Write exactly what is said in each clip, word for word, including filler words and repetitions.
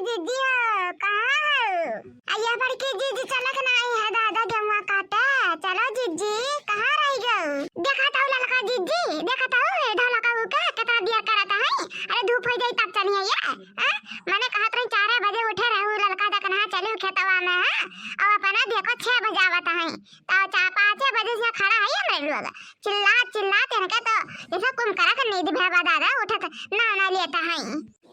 जिज्जी हो, कहाँ हो? अइया बड़की जिज्जी चलत नाहीं है दादा गेहुआ काटे। चलो जिज्जी, कहाँ रहि गउ? देखत हउ ललका जिज्जी, देखत हउ रे ढोलकऊ के, केतना देर करत है। अरे धूप होइ जाई तब चलिहैं ये, हैं? मने कहत रही चारे बजे उठे रहू ललका दखनहा चलिहु खेतवा में, हैं? अउ अपना देखो छह बजे आवत है, तो चा-, पाँचे बजे से खड़ा है हमरे लोग, चिल्लात चिल्लात इनके तो जैसे कुमकरा के नींद भे बा दादा, उठत ना ना लेता है।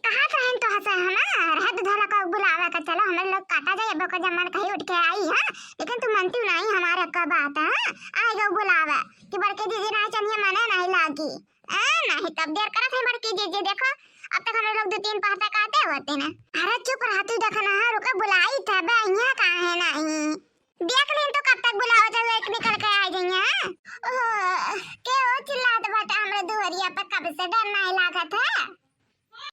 कहत रहन तोहसे हमार, रहत ढोलकऊ बुलावे का, चलो हमरे लोग काटा जाई, अब ओकर जम्मन कहीं उठ के आई, हाँ? लेकिन तू मनती नाहीं हमार एक्को बात, हाँ? आइ गउ बुलावे कि बड़की जिज्जी नाहीं चलिहैं, मने नाहीं लागी। आ, नाहीं तब देर करत है बड़की जिज्जी, देखो अब तक हमरे लोग दू तीन पहता काटे होते ना। अरे चुप रह तू, देखनहा, रुका बुलाई थे, बे अइहैं काहे नाहीं? देख लीन तो कब तक बुलावत है, एक निकल के आ जइहैं। ओह, के ओ चिल्लात बाटे हमरे दुआरिया पे, कब से डर नाहीं लागत है?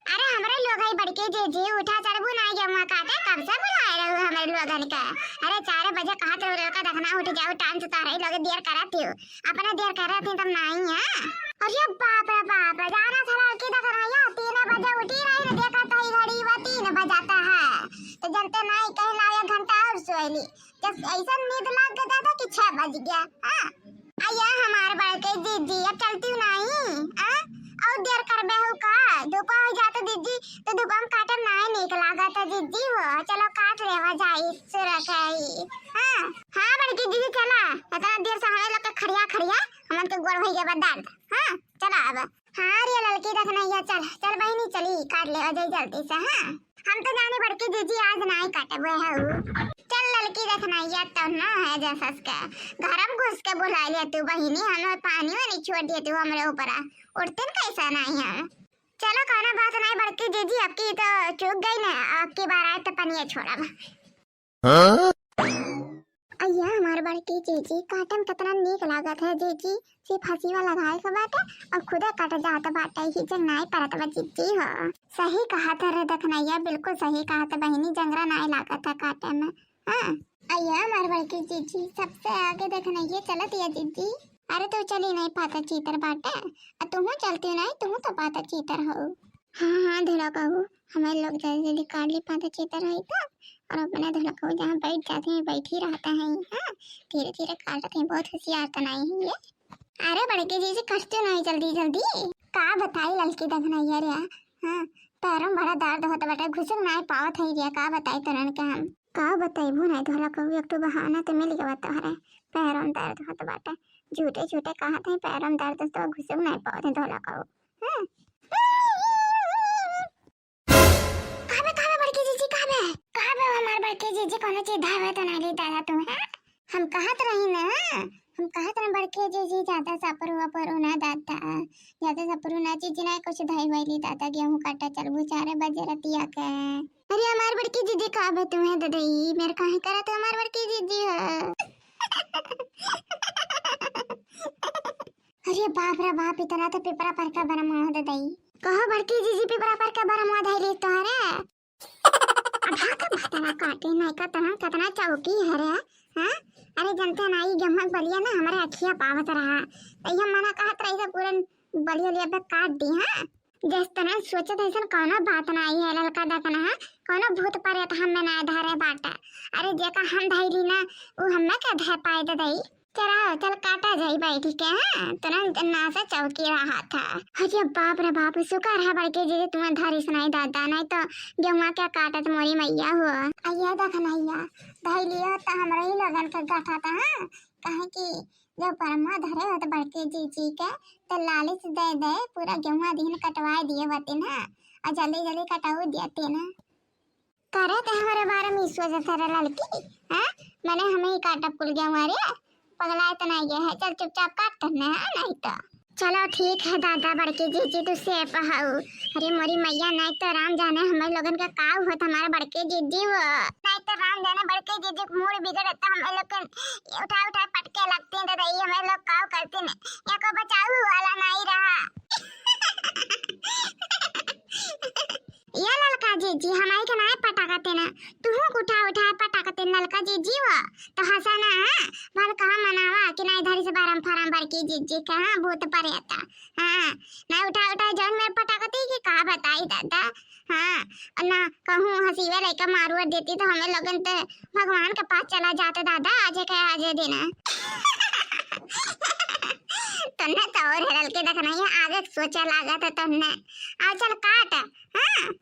अरे हमरे लोग है बड़की जिज्जी, उठा चलबू नाहीं गेहुआ काटे, कब से बुलाए रहू हमरे लोगन के। अरे चार बजे कहत रहू ललका दखनहा उठ जाऊ, टाइम से तोहरे लोग देर करत हो, अपना देर करत ही तब नाहीं है। अरे बाप रे बाप, जाना था ललकी दखनहा, तीन बजे उठी रही न, देखत है घड़ी वा तीन बजाता है, तो जनते नाहीं कहीं ना एक घंटा और सोए ली। जब ऐसा नींद लाग गया था कि छह बज गया। हाँ, अइया हमार बड़की जिज्जी, अब चलती हूँ नाहीं, हाँ? और देर करबे हो का? धूपा होइ जात जिज्जी, तो धूपा में काटे नाहीं नीक लागत है जिज्जी हो। चलो काट लेवा जाई, सुरत है ई। हाँ, हाँ बड़की जिज्जी चला, इतना देर से हमरे लोग के खड़िया खड़िया हमन के गोड़ होइ गया बा दर्द। हाँ, चला अब। हाँ रे ललकी दखनहा, चल, चल बहिनी, चली, काट लेवा जाई जल्दी से, हाँ। हम तो जानी बड़की जिज्जी आज नाहीं काटबे हऊ। चल ललकी दखनहा, तो ना है जसस के, घर में घुस के बुलाइ लिया तू बहिनी, हमें पानी वानी छोड़ दिया तू हमरे ऊपर, उठतिन कैसा नाहीं हम। चलो कौनो बात नाहीं बड़की जिज्जी, अब की तो चूक गई ना, अब की बार आए तो पनिया छोड़ब। हाँ? अइया हमार बड़की जिज्जी, काटे में केतना नीक लागत है जिज्जी, सिर्फ हँसिया लगाए के बाटे और खुदे कट जात बाटे, हिचक नाहीं परत बा जिज्जी हो। सही कहत है रे दखनहा, बिल्कुल सही कहत है बहिनी, जंगरा नाहीं लागत है काटे में। हाँ, अइया हमार बड़की जिज्जी, सबसे आगे दखनहा चलत या जिज्जी। अरे तू चली नाहीं पातर चीतर बाटे, आ तुहूँ चलती नाहीं, तुहूँ तो पातर चीतर हो। हाँ, हाँ, ढोलकऊ, हमरे लोग जल्दी जल्दी काट ली, पातर चीतर है तो, और अपने ढोलकऊ जहाँ बैठ जाते हैं, बैठ ही रहता है, हाँ, धीरे धीरे काटत हैं, बहुत होशियार तो नाहीं है ये। अरे बड़की जिज्जी, काटते नाहीं जल्दी जल्दी, का बताई ललकी दखनहा रे, हाँ, पैरों में बड़ा दर्द होत बाटे, घुसुक नाहीं पावत है रे, का बताई तोरन के हम। का बतइबू नाहीं ढोलकऊ, एक ठो बहाना तो मिल गवा तोहरे, पैरों में दर्द होत बाटे, झूठे झूठे कहत है पैरों में दर्द, तो घुसुक नाहीं पावत है ढोलकऊ। हाँ। कहबे, कहबे बड़की जिज्जी, कहबे, कहबे हमार बड़की जिज्जी, कौनो चीज धावे तो नाहीं ली दादा तू, हैं? हम कहत रही ना, हम कहत रही बड़की जिज्जी, ज्यादा सपरू वपरू ना दादा, ज्यादा सपरू ना जिज्जी, ना कुछ धाई वाई ली दादा, गेहूं काटा चलबू चार बजे रतिया के। अरे हमार बड़की जिज्जी, कहबे तू है ददई, मेरे काहे करत हो हमार बड़की जिज्जी हो? अरे बाप रे बाप, इतना तो पिपरा पर का बरम हो ददई। कहो बड़की जिज्जी, पिपरा पर का बरम हो धइली तोहरे? अब हाँ का भतरा काटे नाहीं का तोहन केतना चौकी है रे, हाँ? अरे जनते नाहीं, गेहूं के बलिया ना हमरे अखिया पावत रहा, तो ये मना कहत रही से पूरे बलिया लिया पे काट दी, हाँ? जस तोहन सोचत है ऐसन कौनो बात नाहीं है, ललका दखनहा, कौनो भूत प्रेत हमें नाहीं धरे बाटे। अरे जेका हम धइली ना, उ हमें के धर पाए ददई। चला, चल काटा जाई बैठ के, हाँ? तुरंत ना से चौकी रहा था। अरे बाप रे बाप, शुक्र है बड़की जिज्जी तुम्हें धरिस नाहीं दादा, नाहीं तो गेहुआ के काटत मोरी मइया हो। अइया दखनहा, धइलियो तो हमरे ही लोगन के गठा था, हाँ? काहे कि जब परमा धरे होत बड़की जिज्जी के, तो लालिस दे दे, पूरा गेहुआ दिहन कटवाए दिए बतिन, हाँ? और जल्दी जल्दी कटाऊ दिया तेना। करे ते हमरे बारे में ई सोचत है रे ललकी, हाँ? मने हमें ही काटब कुल गेहुआ रे, पगलाए तो नाहीं गए है, चल चुपचाप काट तन्ने, हाँ? नाहीं तो। चलो ठीक है दादा, बड़की जिज्जी तू safe हऊ। अरे मोरी मइया, नाहीं तो राम जाने हमरे लोगन का का होत हमारे बड़की जिज्जी हो। नाहीं तो राम जाने बड़की जिज्जी के मूड बिगड़त तो हमरे लोग के उठा उठा पटके लगती तो दई हमरे लोग का करती ने, या को बचाऊ वाला नाहीं रहा। ये ललका जिज्जी, हमरे के नाहीं पटाकते ना, तुहू के उठा उठा पटाकते ललका जिज्जी हो, तो हंसा ना, हाँ? भल कहाँ मनावा कि ना इधर से बारम फारम बड़की जिज्जी के, हाँ, भूत परेता। हाँ, ना उठा उठा जौन मेरे पटाकती कि का बताई दादा। हाँ, और ना कहूँ हसीवे लइका मारुआ देती तो हमें लोगन ते भगवान के पास चला जाते दादा, आजे के आजे दिन। तन्ने तो और हेरल के देखना है, आगे सोचे लागत है तन्ने। आओ चल काट, हाँ।